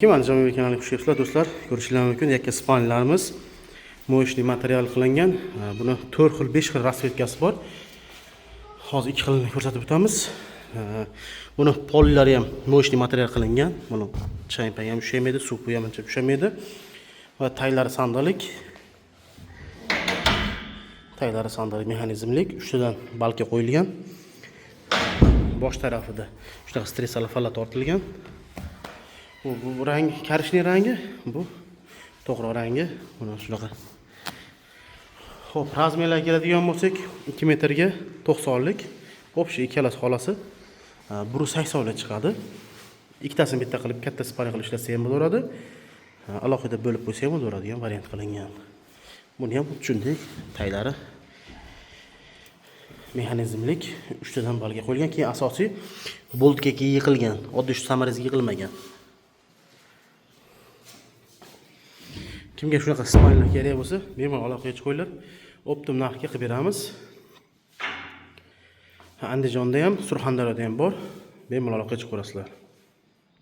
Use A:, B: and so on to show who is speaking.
A: Kim Andijon mebel kanaliga xush kelibsizlar, do'stlar. Ko'rishingiz mumkin, yakka спальня larimiz моечный material qilingan. Buni 4 xil, 5 xil расцветка si bor. Hozir ikki xilini ko'rsatib o'tamiz. Buni pollari ham моечный material qilingan. Buni chang ham ushlamaydi, suv ham uncha ushlamaydi. Va taglari sandalik. Taglari sandalik mexanizmlik, uchtadan balka qo'yilgan. Bosh tarafida shunaqa стрелка li tortilgan. Bu rang коричневый rangi, bu to'qroq rangi, mana shunaqa. Xo'p, размер larga keladigan bo'lsak, 2 metrga 90 lik, общий ikkalasi xolasi 180 lik chiqadi. Ikkitasini bitta qilib katta спальня qilib ishlatsa ham bo'laveradi. Alohida bo'lib qo'ysa ham bo'laveradigan variant qilingan. Buni ham xuddi shunday taglari mexanizmlik, uchtadan balka qo'yilgan. Keyin asosiy болтga yiqilgan, oddiy shu саморез ga yiqilmagan. Kimga shunaqa спальня lar kerak bo'lsa, bemalol aloqaga chiqinglar. Оптом narxga qilib beramiz. Andijonda ham, Surxondaryoda ham bor. Bemalol aloqaga chiqaverasizlar.